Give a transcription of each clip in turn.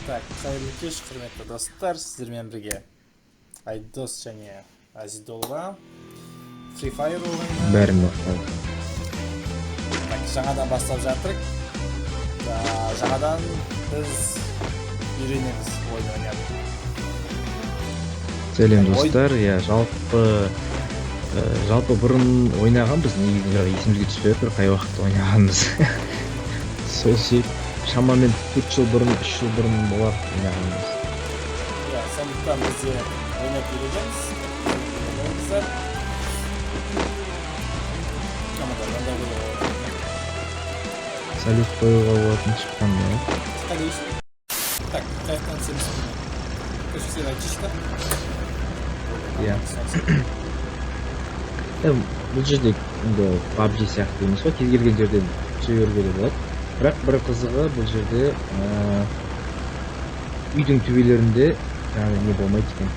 Так, қайырлы кеш, құрметті достар, сіздермен бірге Айдос және Азидолла Free Fire ойыны. Бәрін мақтады. Так, жаңадан бастап жатырық. Да, жаңадан біз үйренеміз ойын ойнап. Сәлем, Ой. достар. Иә, жалпы бұрын ойнағанбыз негізінде, бірақ есімізге түспей отыр қай уақытта ойнағанымыз. Сол себеп шамамен 4 жыл бұрын, 3 жыл бұрын болар ойнағанымыз. Иә, сондықтан біз де ойнап үйренеміз. Үйренеміздер. Мында мында бір Салют қоюға болатын шыққан да. Қайда дейсің? Так, қай жақтан түсеміз? Короче, сен айтшы да. Иә. Бұл жерде енді PUBG сияқты емес қой, кез келген жерден түсе беруге де болады. Бірақ бір қызығы, бұл жерде үйдің төбелерінде жаңағыдай не болмайды екен.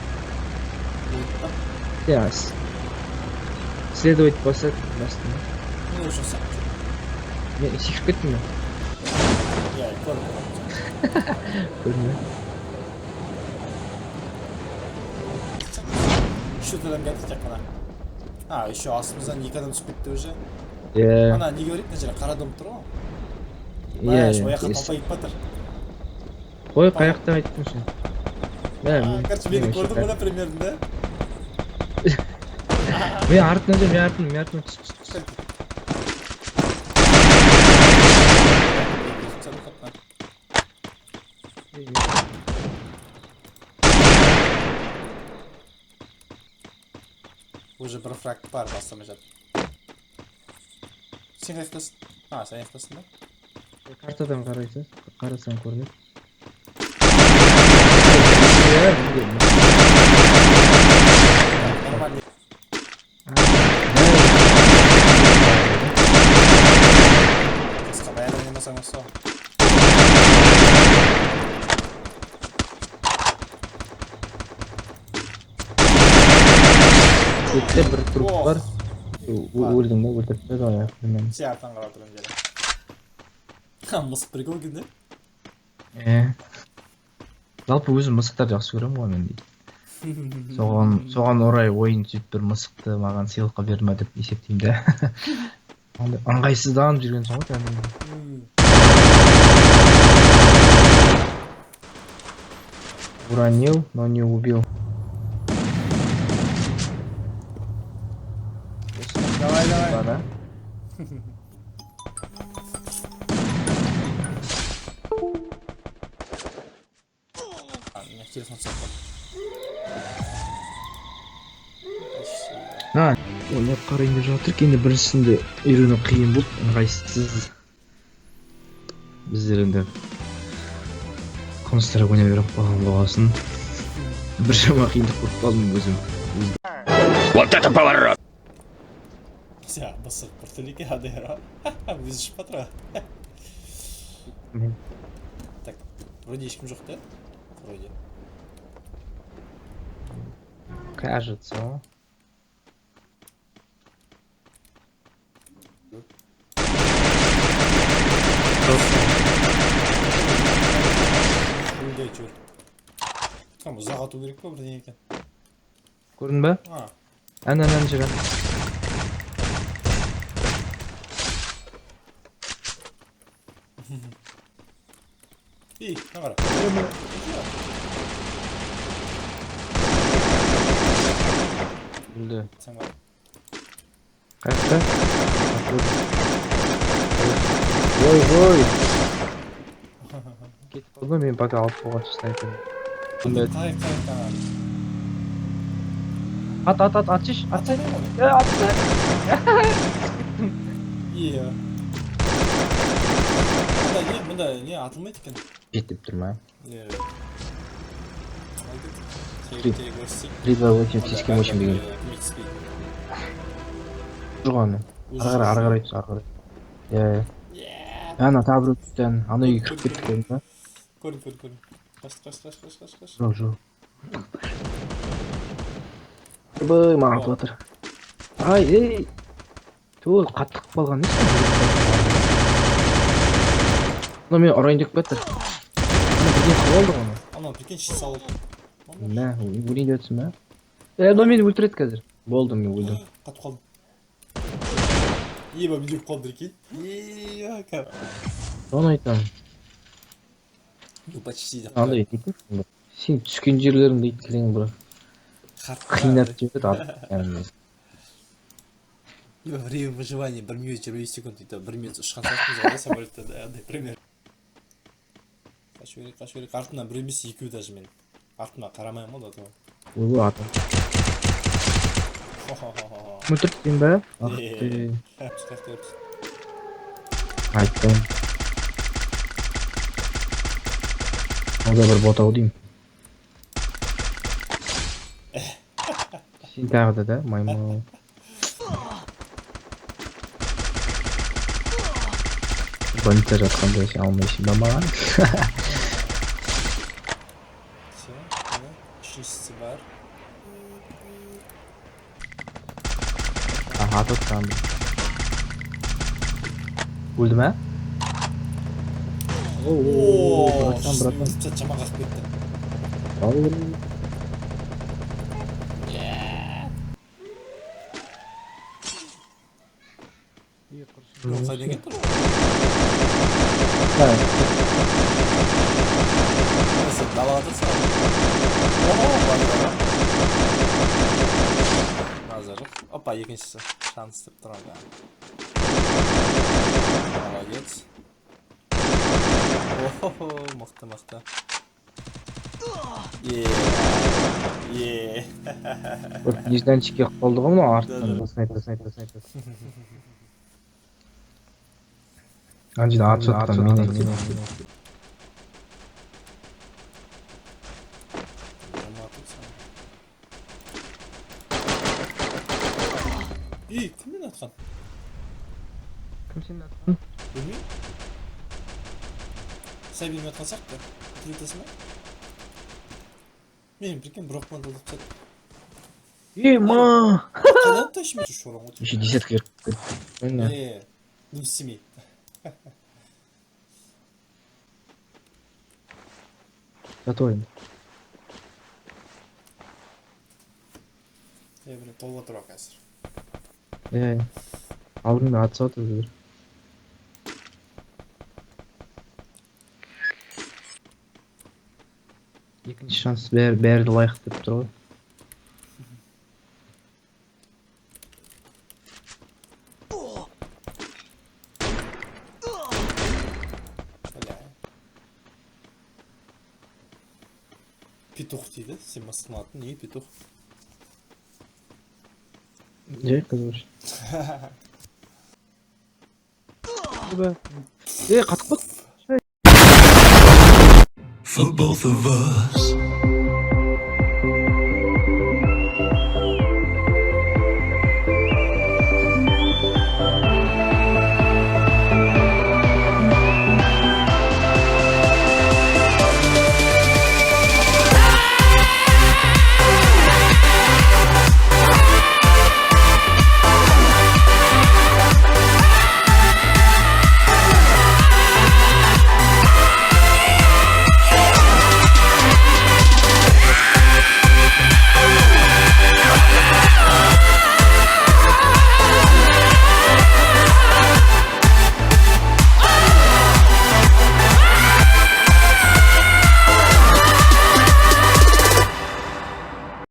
Иә, следовать басады, бастым. Не уже сен? Мен секіріп кеттім мен. Иә, көрдім. Көрдің бе? Үш төрт адам келді тек қана. А, еще астымыздан екі адам түсіп кетті уже. Иә. Ана неге көрейік, мына жерде қара дом тұр ғой. Иә. Иә, ол жаққа иә толпа кетіп жатыр. Қой, қай жақтан айттың сен? Мә, Короче, мен мені вообще көрдің мына примерно, да? Мен артынан жүр, мен артынан түс, түс, түс. Уже бір фраг бар, бастамай жатыр. Сен қай жақтасың? А, сен жақтасың ба? Картадан қарайсың, қарасаң көрінеді. Иә, менде. Нормально. А, Қысқа баяғыда ойнамасаң осы ғой. Бетте бір труп Ох. бар. Өлдің ба? Өлтіріп тастады ғой аяқпен. Сен артынан қарап отырмын жерде. Мысық прикол екен да? Иә. Жалпы өзім мысықтарды жақсы көремін ғой мен дейді. Соған орай ойын сөйтіп бір мысықты маған сыйлыққа берді ма деп есептеймін да. Андай ыңғайсызданып жүрген соң ғой кәдімгі. Уронил, но не убил. Давай, давай. Бар, а? А, у меня телефон соқты. Почти. А, ойнап қарайын деп жатыр. Енді біріншісінде үйрену қиын болды, ыңғайсыз. Біздер енді Counter-Strike ойнап үйреніп қалған болғасын біршама қиындық көріп қалдым өзім. Вот это поворот! Сен мысық біртүрлі екен андай. Өзі ішіп жатыр ғой. Так, вроде ешкім жоқ та? Вроде. Кажется. Өлді әйтеуір. Там ұзақ ату керек па, бірдеңе екен. Көрдің ба? А, Ән, ән, ән жүр. И, мына қара. Өлді. Сен бар. Қай жақта? Ой, ой. Кетіп қалды, мен пока алып қойған снайпер. Қалай, қалай, қалай. Ат, ат, ат, атшы, атшы. Е, атты. Иә. Мында не, мында не атылмайды екен. Жет деп тұр ма? Иә. Три. Керек көрсек. 3, 2, 8, сескен 8 деген. Көмектеспейді. Жоқ аны. Ары қарай, ары қарай түс, ары қарай. Иә, иә. Иә. Ана тағы біреу түсті, ана ана үйге кіріп кеттік, көрдің ба? Көрдім, көрдім, көрдім. Қаш, қаш, қаш, қаш, қаш, қаш. Жоқ, жоқ. Ойбай, маған атып жатыр. Ай, ей. Ту, қатты қылып қалған несі? Мына мені ұрайын деп кетті. Болды ғой. Анау, прикинь, щит салып. Мә, өлейін деп отырсың ба? Е, мынау мені өлтіреді қазір. Болды, мен өлдім. Қатып қалдым. Еба, мен өліп қалдым, прикинь. Е. Соны айтамын. Ну, почти деп. Андай дейтін. Сен түскен жерлерің дейді кілең бір қинап жібереді кәдімгі. Еба, время выживания 1 минут 25 секунд дейді. 1 минут ұшқан сияқтымыз ғой самолетте, да, андай пример. Қашу керек, қашу керек. Артымнан бір емес, екеу даже мен. Артыма қарамаймын ғой до того. Ойбай, атым. Хо-хо-хо-хо. Өлтірді сен ба? Ах Е. ты. Түс. Айттым. Ол да бір бот ау деймін. Сен тағы да да, маймыл. Больница жатқанда сен алмайсың ба маған? Все, үшіншісі бар. Аха, атып отырған. Өлді ме? О, Братан, братан. өліп жаман қағып кетті. Ау. Жоқ, қайдан кетті? Да. Сен далаға тұрсың. Ого, бар, бар. Назар жоқ. Опа, екіншісі. Шанс деп тұр анда. Молодец. Охо, мықты, мықты. Е. Е. Бір нежданчик келіп қалды ғой мынау артынан. Да, Снайпер, снайпер, снайпер. Ана жерде атып жатқан мен. Жаман атып. Ей, кім мені атқан? Кім сені атқан? Білмеймін. Сәби атқан сияқты. Тірілтесің ба? Мен, прикинь, бір оқпан талдап тастады. Е, ма! Қайдан атты еще? Шорон ғой. Еще десятка келіп кетті. Ойна. Е, дым істемей. Жатып енді. Е, блин, толып отыр ғой қазір. Е, алдыңда атысып жатыр біреулер. Екінші шанс бәрі бәрі де лайық деп тұр ғой. Бля. Петух дейді. Сен мысықтың атын неге петух? Жай қызық. Е, қатып қалды. For both of us.